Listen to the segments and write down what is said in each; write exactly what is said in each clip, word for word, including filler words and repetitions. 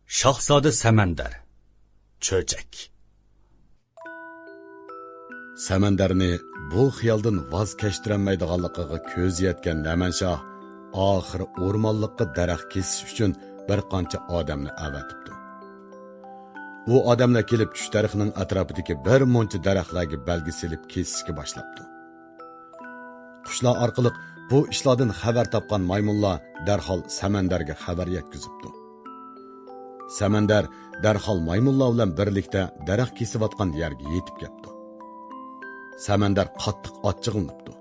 شاھزادە سەمەندەر. چۆچەك. سەمەندەرنى بۇ خىيالدىن ۋاز كەچتۈرەلمەيدىغانلىقىغا كۆزى يەتكەن نەمەنشاھ ئاخىرى ئورمانلىققا دەرەخ كېسىش ئۈچۈن بىر قانچە ئادەمنى ئەۋەتىپتۇ. ئۇ ئادەملەر كېلىپ چۈشتەرخىنىڭ ئەتراپىدىكى بىر مۇنچە دەرەخلەرگە بەلگە سېلىپ كېسىشكە باشلاپتۇ. قۇشلار ئارقىلىق بۇ ئىشلاردىن خەۋەر تاپقان مايمۇنلار دەرھال سەمەندەرگە خەۋەر يەتكۈزۈپتۇ. سەمەندەر دەرھال مايمۇنلار بىلەن بىرلىكتە دەرەخ كېسىۋاتقان يەرگە يېتىپ كەپتۇ. سەمەندەر قاتتىق ئاچچىقلىنىپتۇ.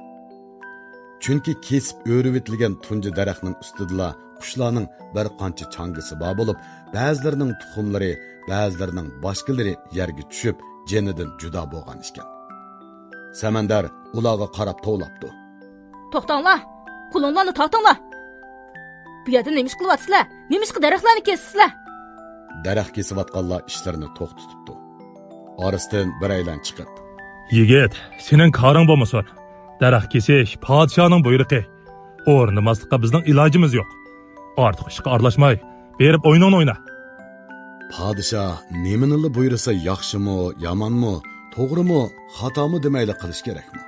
چۈنكى كېسىپ ئۆرۈۋېتىلگەن تۇنجى دەرەخنىڭ ئۈستىدىلا قۇشلارنىڭ بىر قانچە چاڭگىسى بار بولۇپ، بەزىلىرىنىڭ تۇخۇملىرى، بەزىلىرىنىڭ باشكىلىرى يەرگە چۈشۈپ، جېنىدىن جۇدا بولغان ئىكەن. سەمەندەر ئۇلارغا قاراپ توۋلاپتۇ. توختاڭلار! قولۇڭلارنى تارتىڭلار! بۇ يەردە نېمە ئىش قىلىۋاتىسىلەر؟ نېمىشقا دەرەخلەرنى كېسىسىلەر؟ دەرەخ كېسىۋاتقانلار ئىشلىرىنى توختىتىپتۇ. ئارىسىدىن بىرەيلەن چىقىپ، يىگىت، سېنىڭ كارىڭ بولمىسۇن. دەرەخ كېسىش پادىشاھنىڭ بۇيرۇقى. ئورۇندىماسلىققا بىزنىڭ ئىلاجىمىز يوق. ئارتۇق ئىشقا ئارىلاشماي، بېرىپ ئويۇنۇڭنى ئوينا. پادىشاھ نېمىنىلا بۇيرۇسا، ياخشىمۇ، يامانمۇ، توغرىمۇ، خاتامۇ دېمەيلا قىلىش كېرەكمۇ؟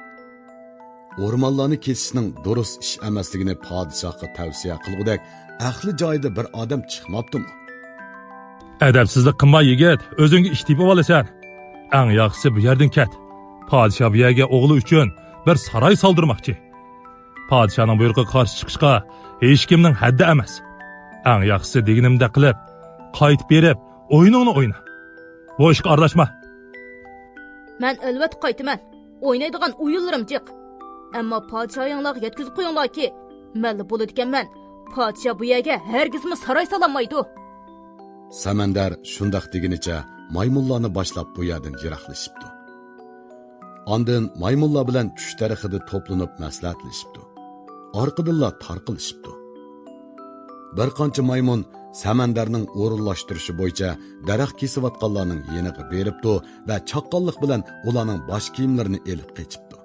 ئورمانلارنى كېسىشنىڭ دۇرۇس ئىش ئەمەسلىكىنى پادىشاھقا تەۋسىيە قىلغۇدەك ئەقلى جايىدا بىر ئادەم چىقماپتۇمۇ؟ ئەدەپسىزلىك قىلما، يىگىت، ئۆزۈڭگە ئىش تېپىۋالىسەن. ئەڭ ياخشىسى بۇ يەردىن كەت. پادىشاھ بۇ يەرگە ئوغلى ئۈچۈن بىر ساراي سالدۇرماقچى. پادىشاھنىڭ بۇيرۇقىغا قارشى چىقىشقا ھېچكىمنىڭ ھەددى ئەمەس. ئەڭ ياخشىسى دېگىنىمدەك قىلىپ، قايتىپ بېرىپ، ئويۇنۇڭنى ئوينا. بۇ ئىشقا ئارىلاشما. مەن ئەلۋەتتە قايتىمەن. ئوينايدىغان ئويۇنلىرىم جىق. ئەمما پادىشاھىڭلارغا يەتكۈزۈپ قويۇڭلاركى، مەنلا بولىدىكەنمەن. پادىشاھ بۇ يەرگە ھەرگىزمۇ ساراي سالالمايدۇ. سەمەندەر شۇنداق دېگىنىچە مايمۇنلارنى باشلاپ بۇ يەردىن يىراقلىشىپتۇ. ئاندىن مايمۇنلار بىلەن چۈش دەرىخىدە توپلىنىپ مەسلىھەتلىشىپتۇ. ئارقىدىنلا تارقىلىشىپتۇ. بىر قانچە مايمۇن سەمەندەرنىڭ ئورۇنلاشتۇرۇشى بويىچە دەرەخ كېسىۋاتقانلارنىڭ يېنىغا بېرىپتۇ ۋە چاققانلىق بىلەن ئۇلارنىڭ باش كىيىملىرىنى ئېلىپ قېچىپتۇ.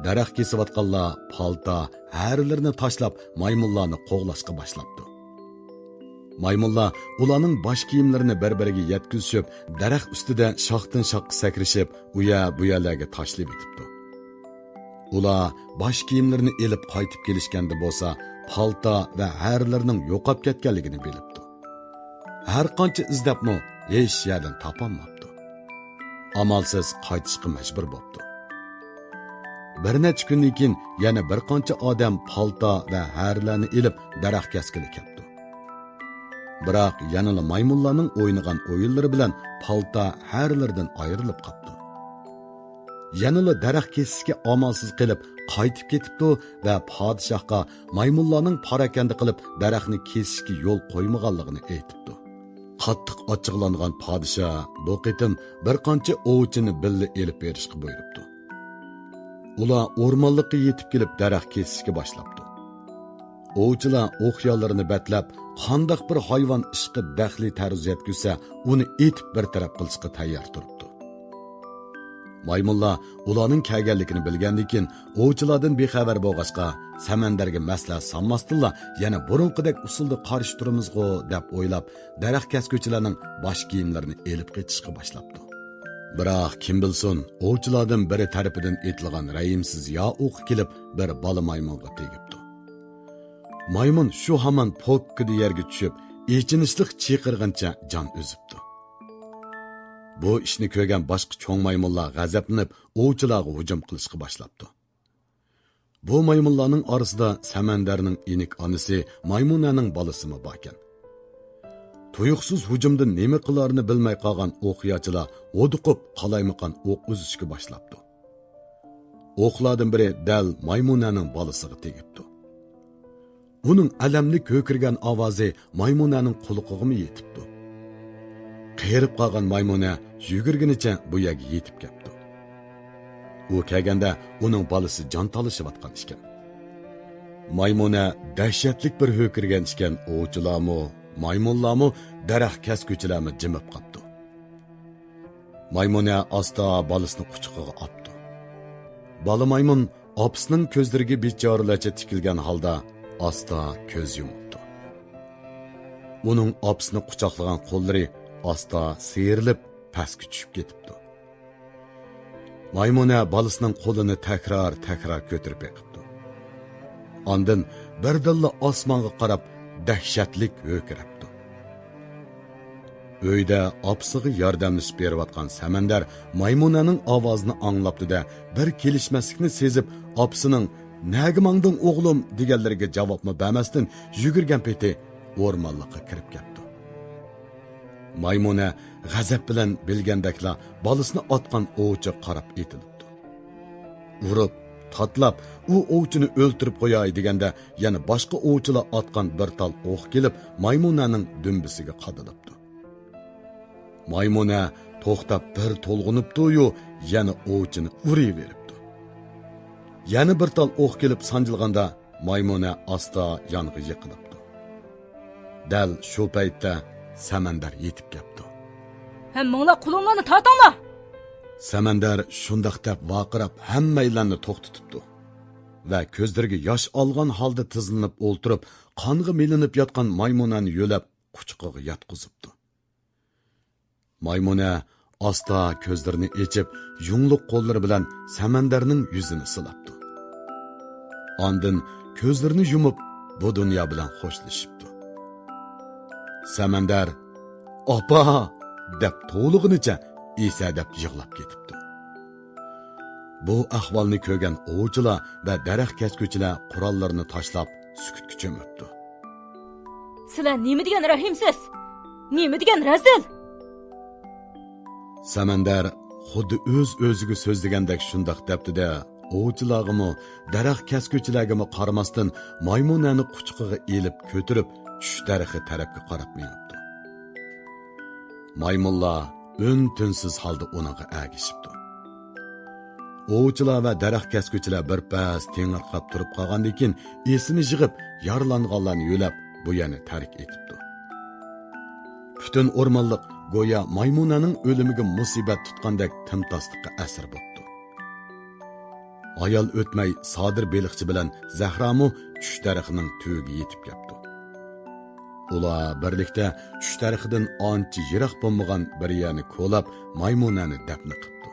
دەرەخ كېسىۋاتقانلار پالتا، ھەرىلىرىنى تاشلاپ، مايمۇنلارنى قوغلاشقا باشلاپتۇ. مايمۇنلار ئۇلارنىڭ باش كىيىملىرىنى بىر-بىرىگە يەتكۈزۈشۈپ، دەرەخ ئۈستىدە شاختىن شاخقا سەكرىشىپ، ئۇ يەر بۇ يەرلەرگە تاشلىۋېتىپتۇ. ئۇلار باش كىيىملىرىنى ئېلىپ قايتىپ كېلىشكەندە بولسا، پالتا ۋە ھەرىلىرىنىڭ يوقاپ كەتكەنلىكىنى بىلىپتۇ. ھەر قانچە ئىزدەپمۇ ھېچ يەردىن تاپالماپتۇ. ئامالسىز قايتىشقا مەجبۇر بوپتۇ. بىر نەچچە كۈندىن كېيىن يەنە بىر قانچە ئادەم پالتا ۋە ھەرىلەرنى ئېلىپ دەرەخ كەسكىلى كەپتۇ. بىراق يەنىلا مايمۇنلارنىڭ ئوينىغان ئويۇنلىرى بىلەن پالتا ھەرىلىرىدىن ئايرىلىپ قاپتۇ. يەنىلا دەرەخ كېسىشكە ئامالسىز قېلىپ قايتىپ كېتىپتۇ ۋە پادىشاھقا مايمۇنلارنىڭ پاراكەندە قىلىپ دەرەخنى كېسىشكە يول قويمىغانلىقىنى ئېيتىپتۇ. قاتتىق ئاچچىقلانغان پادىشاھ بۇ قېتىم بىر قانچە ئوۋچىنى بىللە ئېلىپ بېرىشقا بۇيرۇپتۇ. ئۇلار ئورمانلىققا يېتىپ كېلىپ دەرەخ كېسىشكە باشلاپتۇ. ئوۋچىلار ئوقيالىرىنى بەتلەپ، قانداق بىر ھايۋان ئىشقا دەخلى تەرۇز يەتكۈزسە، ئۇنى ئېتىپ بىر تەرەپ قىلىشقا تەييار تۇرۇپتۇ. مايمۇنلار ئۇلارنىڭ كەلگەنلىكىنى بىلگەندىن كېيىن، ئوۋچىلاردىن بىخەۋەر بولغاچقا، سەمەندەرگە مەسلىھەت سالماستىنلا، يەنە بۇرۇنقىدەك ئۇسۇلدا قارشى تۇرىمىزغۇ، دەپ ئويلاپ، دەرەخ كەسكۈچىلەرنىڭ باش كىيىملىرىنى ئېلىپ قېچىشقا باشلاپتۇ. بىراق كىم بىلسۇن، ئوۋچىلاردىن بىرى تەرىپىدىن ئېتىلغان رەھىمسىز ياۋ ئوقى كېلىپ، بىر بالا مايمۇنغا تېگىپتۇ. مايمۇن شۇ ھامان پوككىدە يەرگە چۈشۈپ، ئېچىنىشلىق چىقىرغىنىچە جان ئۈزۈپتۇ. بۇ ئىشنى كۆرگەن باشقا چوڭ مايمۇنلار غەزەپلىنىپ، ئوۋچىلارغا ھۇجۇم قىلىشقا باشلاپتۇ. بۇ مايمۇنلارنىڭ ئارىسىدا سەمەندەرنىڭ ئىنىك ئانىسى مايمۇنەنىڭ بالىسىمۇ باركەن. تۇيۇقسىز ھۇجۇمدا نېمە قىلارىنى بىلمەي قالغان ئوقياچىلار ھودۇقۇپ، قالايمىقان ئوق ئۈزۈشكە باشلاپتۇ. ئوقلاردىن بىرى دەل مايمۇنەنىڭ بالىسىغا تېگىپتۇ. ئۇنىڭ ئەلەملىك ھۆكۈرگەن ئاۋازى مايمۇنەنىڭ قۇلىقىغىمۇ يېتىپتۇ. قېرىپ قالغان مايمۇنە يۈگۈرگىنىچە بۇ يەرگە يېتىپ كەپتۇ. ئۇ كەلگەندە ئۇنىڭ بالىسى جان تالىشىۋاتقان ئىكەن. مايمۇنە دەھشەتلىك بىر ھۆكۈرگەن ئىكەن، ئوۋچىلارمۇ، مايمۇنلارمۇ، دەرەخ كەسكۈچىلەرمۇ جىمىپ قاپتۇ. مايمۇنە ئاستا بالىسىنى قۇچىقىغا ئاپتۇ. بالا مايمۇن ئاپىسىنىڭ كۆزلىرىگە بىچارىلەرچە تىكىلگەن ھالدا ئاستا كۆز يۇمۇپتۇ. ئۇنىڭ ئاپىسىنى قۇچاقلىغان قوللىرى ئاستا سىيرىلىپ، پەسكە چۈشۈپ كېتىپتۇ. مايمۇنە بالىسىنىڭ قولىنى تەكرار-تەكرار كۆتۈرۈپ بېقىپتۇ. ئاندىن بىردىنلا ئاسمانغا قاراپ دەھشەتلىك ھۆركىرەپتۇ. ئۆيدە ئاپىسىغا ياردەملىشىپ بېرىۋاتقان سەمەندەر مايمۇنەنىڭ ئاۋازىنى ئاڭلاپتۇ-دە، بىر كېلىشمەسلىكنى سېزىپ، ئاپىسىنىڭ «نەگە ماڭدىڭ ئوغلۇم؟» دېگەنلىرىگە جاۋابمۇ بەرمەستىن، يۈگۈرگەن پېتى ئورمانلىققا كىرىپ كەپتۇ. مايمۇنە غەزەپ بىلەن بىلگەندەكلا بالىسىنى ئاتقان ئوۋچىغا قاراپ ئېتىلىپتۇ. ئۇرۇپ، تاتىلاپ، ئۇ ئوۋچىنى ئۆلتۈرۈپ قوياي دېگەندە، يەنە باشقا ئوۋچىلار ئاتقان بىر تال ئوق كېلىپ، مايمۇنەنىڭ دۈمبىسىگە قادىلىپتۇ. مايمۇنە توختاپ بىر تولغىنىپتۇ-يۇ، يەنە ئوۋچىنى ئۇرۇۋېرىپتۇ. يەنە بىر تال ئوق كېلىپ سانجىلغاندا، مايمۇنە ئاستا يانغا يىقىلىپتۇ. دەل شۇ پەيتتە سەمەندەر يېتىپ كەپتۇ. ھەممىڭلار قولۇڭلارنى تارتىڭلار! سەمەندەر شۇنداق دەپ ۋارقىراپ ھەممەيلەننى توختىتىپتۇ ۋە كۆزلىرىگە ياش ئالغان ھالدا تىزلىنىپ ئولتۇرۇپ، قانغا مىلىنىپ ياتقان مايمۇنەنى يۆلەپ قۇچىقىغا ياتقۇزۇپتۇ. مايمۇنە ئاستا كۆزلىرىنى ئېچىپ، يۇڭلۇق قوللىرى بىلەن سەمەندەرنىڭ يۈزىنى سىلاپتۇ. ئاندىن كۆزلىرىنى يۇمۇپ، بۇ دۇنيا بىلەن خوشلىشىپتۇ. سەمەندەر «ئاپا!» دەپ توۋلىغىنىچە ئېسەدەپ يىغلاپ كېتىپتۇ. بۇ ئەھۋالنى كۆرگەن ئوۋچىلار ۋە دەرەخ كەسكۈچىلەر قوراللىرىنى تاشلاپ، سۈكۈتكە چۆمۈپتۇ. سىلەر نېمە دېگەن رەھىمسىز! نېمە دېگەن رەزىل! سەمەندەر خۇددى ئۆز-ئۆزىگە سۆزلىگەندەك شۇنداق دەپتۇ-دە، ئوۋچىلارغىمۇ، دەرەخ كەسكۈچىلەرگىمۇ قارىماستىن، مايمۇنەنى قۇچىقىغا ئېلىپ كۆتۈرۈپ، چۈش دەرىخى تەرەپكە قاراپ مېڭىپتۇ. مايمۇنلار ئۈن-تىنسىز ھالدا ئۇنىڭغا ئەگىشىپتۇ. ئوۋچىلار ۋە دەرەخ كەسكۈچىلەر بىر پەس تېڭىرقاپ تۇرۇپ قالغاندىن كېيىن، ئېسىنى يىغىپ، يارىلانغانلارنى يۆلەپ، بۇ يەرنى تەرك ئېتىپتۇ. پۈتۈن ئورمانلىق گويا مايمۇنەنىڭ ئۆلۈمىگە مۇسىبەت تۇتقاندەك تىمتاسلىققا ئەسىر بوپتۇ. ھايال ئۆتمەي، سادىر بېلىقچى بىلەن زەھرامۇ چۈش دەرىخىنىڭ تۈۋىگە يېتىپ كەپتۇ. ئۇلار بىرلىكتە چۈش دەرىخىدىن ئانچە يىراق بولمىغان بىر يەرنى كولاپ، مايمۇنەنى دەپنە قىپتۇ.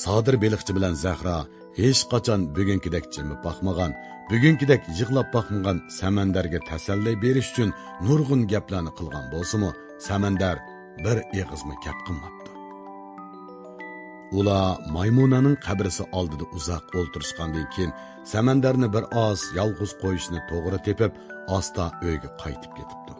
سادىر بېلىقچى بىلەن زەھرا ھېچقاچان بۈگۈنكىدەك جىمىپ باقمىغان، بۈگۈنكىدەك يىغلاپ باقمىغان سەمەندەرگە تەسەللى بېرىش ئۈچۈن نۇرغۇن گەپلەرنى قىلغان بولسىمۇ، سەمەندەر بىر ئېغىزمۇ گەپ قىلماپتۇ. ئۇلار مايمۇنانىڭ قەبرىسى ئالدىدا ئۇزاق ئولتۇرۇشقاندىن كېيىن، سەمەندەرنى بىر ئاز يالغۇز قويۇشنى توغرا تېپىپ، ئاستا ئۆيگە قايتىپ كېتىپتۇ.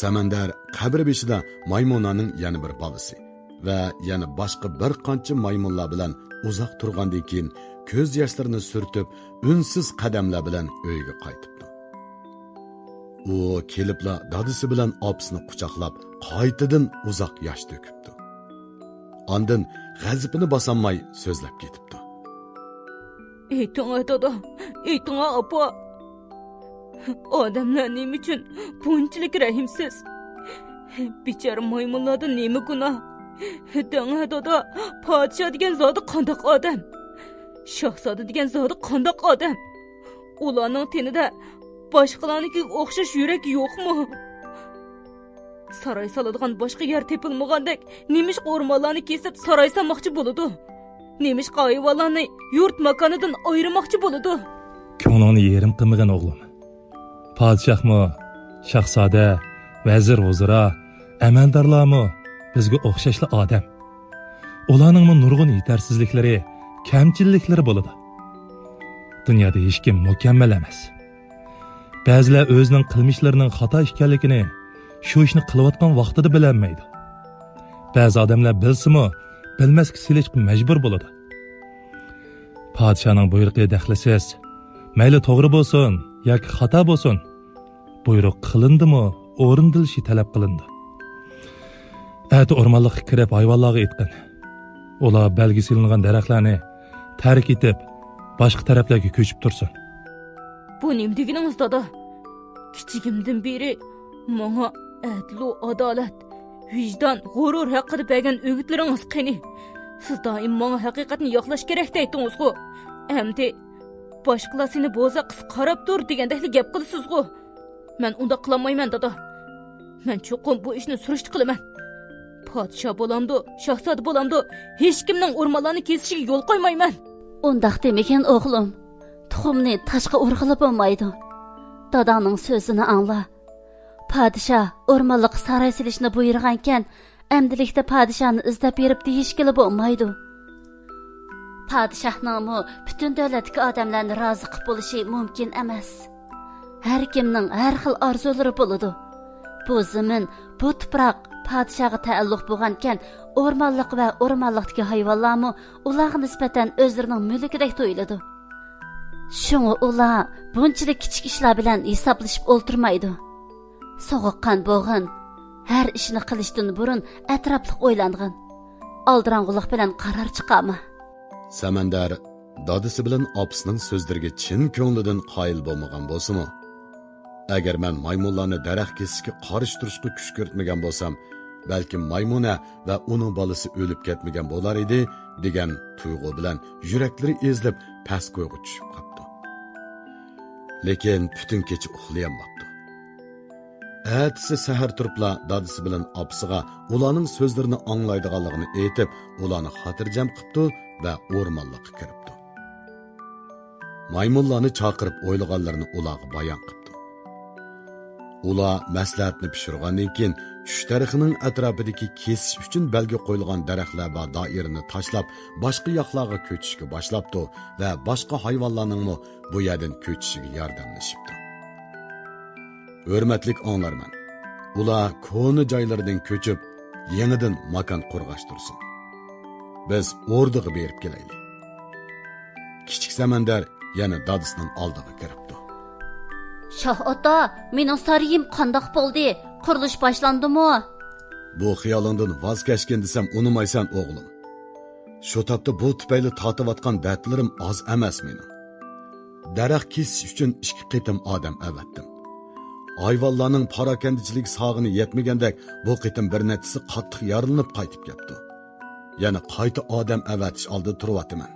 سەمەندەر قەبرە بېشىدا مايمۇنانىڭ يەنە بىر بالىسى ۋە يەنە باشقا بىر قانچە مايمۇنلار بىلەن ئۇزاق تۇرغاندىن كېيىن، كۆز ياشلىرىنى سۈرتۈپ، ئۈنسىز قەدەملەر بىلەن ئۆيىگە قايتىپتۇ. ئۇ كېلىپلا دادىسى بىلەن ئاپىسىنى قۇچاقلاپ، قايتىدىن ئۇزاق ياش تۆكۈپتۇ. ئاندىن غەزىپىنى باسالماي سۆزلەپ كېتىپتۇ. ئېيتىڭا، دادا، ئېيتىڭا، ئاپا. ئادەملەر نېمە ئۈچۈن بۇنچىلىك رەھىمسىز؟ بىچارە مايمۇنلاردا نېمە گۇناھ؟ دەڭە، دادا، پادىشاھ دېگەن زادى قانداق ئادەم؟ شاھزادە دېگەن زادى قانداق ئادەم؟ ئۇلارنىڭ تېنىدە باشقىلارنىڭكىگە ئوخشاش يۈرەك يوقمۇ؟ ساراي سالىدىغان باشقا يەر تېپىلمىغاندەك، نېمىشقا ئورمانلارنى كېسىپ ساراي سالماقچى بولىدۇ؟ نېمىشقا ھايۋانلارنى يۇرت ماكانىدىن ئايرىماقچى بولىدۇ؟ كۆڭلۈڭنى يېرىم قىلمىغىن، ئوغلۇم. پادىشاھمۇ، شاھزادە، ۋەزىر، ۋۇزرا، ئەمەلدارلارمۇ بىزگە ئوخشاشلا ئادەم. ئۇلارنىڭمۇ نۇرغۇن يېتەرسىزلىكلىرى، كەمچىللىكلىرى بولىدۇ. دۇنيادا ھېچكىم مۇكەممەل ئەمەس. بەزىلەر ئۆزىنىڭ قىلمىشلىرىنىڭ خاتا ئىكەنلىكىنى شۇ ئىشنى قىلىۋاتقان ۋاقتىدا بىلەلمەيدۇ. بەزى ئادەملەر بىلسىمۇ، بىلمەسكە سېلىشقا مەجبۇر بولىدۇ. پادىشاھنىڭ بۇيرۇقى دەخلىسىز، مەيلى توغرا بولسۇن ياكى خاتا بولسۇن، بۇيرۇق قىلىندىمۇ، ئورۇندىلىشى تەلەپ قىلىنىدۇ. ئەتە ئورمانلىققا كىرىپ ھايۋانلارغا ئېيتقىن. ئۇلار بەلگىسى ئېلىنغان دەرەخلەرنى تەرك ئېتىپ، باشقا تەرەپلەرگە كۆچۈپ تۇرسۇن. بۇ نېمە دېگىنىڭىز، دادا؟ كىچىكىمدىن بېرى ماڭا ئەدىلۇ ئادالەت، ۋىجدان، غۇرۇر ھەققىدە بەرگەن ئۆگۈتلىرىڭىز قېنى؟ سىز دائىم ماڭا ھەقىقەتنى ياقلاش كېرەك دەيتتىڭىزغۇ. ئەمدى باشقىلار سېنى بوزەك قىز قاراپ تۇر دېگەندەكلا گەپ قىلىسىزغۇ. مەن ئۇنداق قىلالمايمەن، دادا. مەن چوقۇم بۇ ئىشنى سۈرۈشتە قىلىمەن. پادىشاھ بولامدۇ، شاھزادە بولامدۇ، ھېچكىمنىڭ ئورمانلارنى كېسىشىگە يول قويمايمەن. ئۇنداق دېمىگىن، ئوغلۇم. تۇخۇمنى تاشقا ئۇرغىلى بولمايدۇ. داداڭنىڭ سۆزىنى ئاڭلا. پادىشاھ ئورمانلىققا ساراي سېلىشنى بۇيرۇغانكەن، ئەمدىلىكتە پادىشاھنى ئىزدەپ بېرىپ دېيىشكىلى بولمايدۇ. پادىشاھنىڭمۇ پۈتۈن دۆلەتتىكى ئادەملەرنى رازى قىلىپ بولۇشى مۇمكىن ئەمەس. ھەر كىمنىڭ ھەر خىل ئارزۇلىرى بولىدۇ. بۇ زېمىن، بۇ تۇپراق پادىشاھقا تەئەللۇق بولغانىكەن، ئورمانلىق ۋە ئورمانلىقتىكى ھايۋانلارمۇ ئۇلارغا نىسبەتەن ئۆزلىرىنىڭ مۈلكىدەك تۇيۇلىدۇ. شۇڭا ئۇلار بۇنچىلىك كىچىك ئىشلار بىلەن ھېسابلىشىپ ئولتۇرمايدۇ. سوغۇققان بوغۇن، ھەر ئىشنى قىلىشتىن بۇرۇن ئەتراپلىق ئويلانغىن. ئالدىراڭغۇلۇق بىلەن قارار چىقارما. سەمەندەر دادىسى بىلەن ئاپىسىنىڭ سۆزلىرىگە چىن كۆڭلىدىن قايىل بولمىغان بولسىمۇ، ئەگەر مەن مايمۇنلارنى دەرەخ كېسىشكە قارشى تۇرۇشقا كۈشكۈرتمىگەن بولسام، بەلكىم مايمۇنە ۋە ئۇنىڭ بالىسى ئۆلۈپ كەتمىگەن بولار ئىدى، دېگەن تۇيغۇ بىلەن يۈرەكلىرى ئېزىلىپ، پەس كويغا چۈشۈپ قاپتۇ. لېكىن پۈتۈن كېچە ئۇخلىيالماپتۇ. ئەتىسى سەھەر تۇرۇپلا دادىسى بىلەن ئاپىسىغا ئۇلارنىڭ سۆزلىرىنى ئاڭلايدىغانلىقىنى ئېيتىپ، ئۇلارنى خاتىرجەم قىپتۇ ۋە ئورمانلىققا كىرىپتۇ. مايمۇنلارنى چاقىرىپ ئويلىغانلىرىنى ئۇلارغا بايان قىپتۇ. ئۇلار مەسلىھەتنى پىشۇرغاندىن كېيىن، چۈش دەرىخىنىڭ ئەتراپىدىكى كېسىش ئۈچۈن بەلگە قويۇلغان دەرەخلەر بار دائىرىنى تاشلاپ، باشقا ياقلارغا كۆچۈشكە باشلاپتۇ ۋە باشقا ھايۋانلارنىڭمۇ بۇ يەردىن كۆچۈشىگە ياردەملىشىپتۇ. ھۆرمەتلىك ئاڭلارمەن، ئۇلار كونا جايلىرىدىن كۆچۈپ، يېڭىدىن ماكان قۇرغاچ تۇرسۇن. بىز ئوردىغا بېرىپ كېلەيلى. كىچىك سەمەندەر يەنە دادىسىنىڭ ئالدىغا كىرىپتۇ. شاھ ئاتا، مېنىڭ سارىيىم قانداق بولدى؟ قۇرۇلۇش باشلاندىمۇ؟ بۇ خىيالىڭدىن ۋاز كەچكىن دېسەم ئۇنىمايسەن، ئوغلۇم. شۇ تاپتا بۇ تۈپەيلى تارتىۋاتقان دەردلىرىم ئاز ئەمەس مېنىڭ. دەرەخ كېسىش ئۈچۈن ئىككى قېتىم ئادەم ئەۋەتتىم. ھايۋانلارنىڭ پاراكەندىچىلىك ساغىنى يەتمىگەندەك، بۇ قېتىم بىر نەچچىسى قاتتىق يارىلىنىپ قايتىپ كەپتۇ. يەنە قايتا ئادەم ئەۋەتىش ئالدىدا تۇرۇۋاتىمەن.